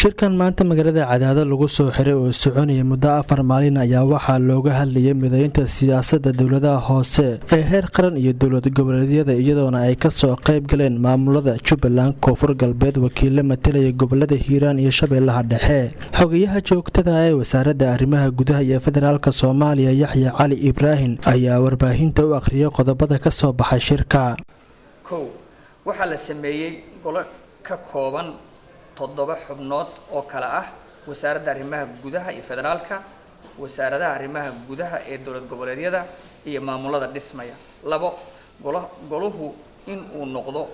Shirkan maanta magaalada Cadaado lagu soo xiray oo soconaya muddo 4 maalin ayaa waxaa looga hadlayay mideynta siyaasadda dowladaha hoose ee heer qaran iyo dowlad goboleedyada, iyadoona ay kasoo qayb galeen maamulada Jubbaland, Koonfur Galbeed, wakiilo matalaya gobolada Hiiraan iyo Shabeellaha Dhexe. Xogayaha joogtada ee Wasaaradda Arrimaha Gudaha iyo Federaalka Soomaaliya, Yaxya Cali Ibraahim, ayaa warbaahinta u akhriyay qodobada ka soo baxay shirka. Kow, waxaa la sameeyey golo ka kooban toddoba xubnood oo kale ah Wasaaradda Arrimaha Gudaha iyo Federaalka, wasaaradaha arrimaha gudaha ee dowlad goboleedyada iyo maamulada dhismaya. Labo, golo goluhu in uu noqdo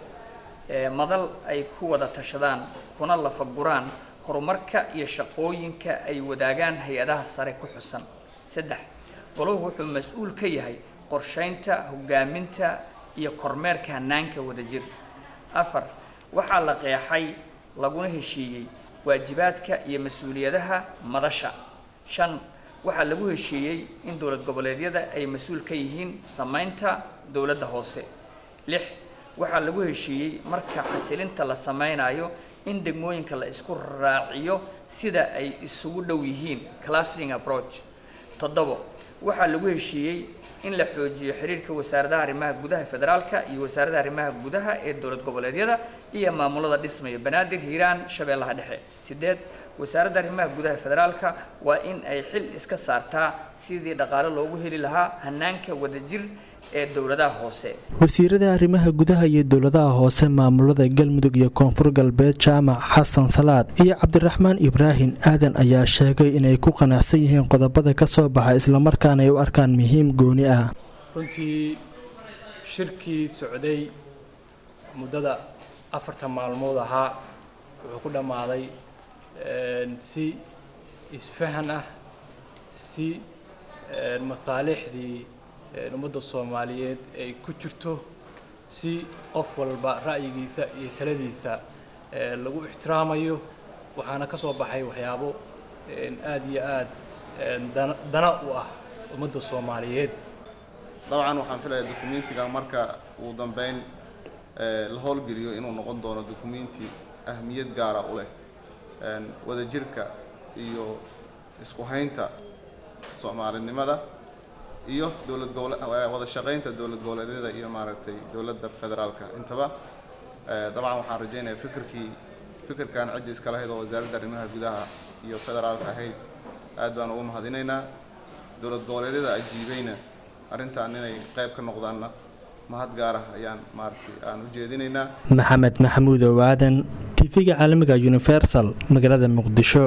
madal ay ku wada tashadaan kuna lafaguraan horumarka iyo shaqooyinka ay wadaagaan hay-adaha sare ku xusan. Saddex, goluhu wuxuu mas-uul ka yahay qorsheynta, hogaaminta iyo kormeerka hanaanka wadajir. Afar, waxaa la qeexay laguna heshiiyey waajibaadka iyo mas-uuliyadaha madasha. Shan, waxaa lagu heshiiyey in dowlad goboleedyada ay mas-uul ka yihiin sameynta dowladda hoose. Lix, waxaa lagu heshiiyey marka xasilinta la sameynayo in degmooyinka la isku raaciyo sida ay isugu dhow yihiin, clustering approach. Toddobo, waxaa lagu heshiiyey in la xoojiyo xiriirka wasaaradaha arrimaha gudaha federaalka iyo wasaaradda arrimaha gudaha ee dowlad goboleedyada iyo maamulada dhismaya, Banaadir, Hiiraan, Shabeellaha Dhexe. Sideed, Wasaaradda Arrimaha Gudaha Federaalka waa in ay xil iska saartaa sidii dhaqaale loogu heli lahaa hanaanka wadajir ee dowladaha hoose. Wasiirada arrimaha gudaha iyo dowladaha hoose maamulada Galmudug iyo Koonfur Galbeed, Jaamac Xasan Salaad iyo Cabdiraxmaan Ibraahim Aadan, ayaa sheegay inay ku qanacsan yihiin qodobada ka soo baxay, islamarkaana ay u arkaan muhiim gooni ah. Runtii shirkii socday muddada 4ta maalmood ahaa wuxuu ku dhammaaday si isfahan ah, si masaalixdii ummadda Soomaaliyeed ay ku jirto, si qof walba ra'yigiisa iyo taladiisa lagu ixtiraamayo. Waxaana ka soo baxay waxyaabo aad iyo aad dana u ah ummadda Soomaaliyeed. Dabcan waxaan filayaa documentiga marka ugu dambeyn la howlgeliyo inuu noqon doono documenti ahmiyad gaara u leh wadajirka iyo isku haynta Soomaalinimada iyo dowlad gobole, wada shaqaynta dowlad goboleedyada iyo maaragtay dowladda federaalka intaba. Dabcan waxaan rajaynayaa fikirkii fikirkan ciddii iska lahayd oo Wasaaradda Arrimaha Gudaha iyo Federaalka ahayd aad baan ugu mahadinaynaa. Dowlad goboleedyada ajiibayna arrintan inay qayb ka noqdaanna mahad gaar ah ayaan maaragtay aan u jeedinaynaa. Maxamed Maxamuud Owaadan, TV-ga caalamiga Universal, magaalada Muqdisho.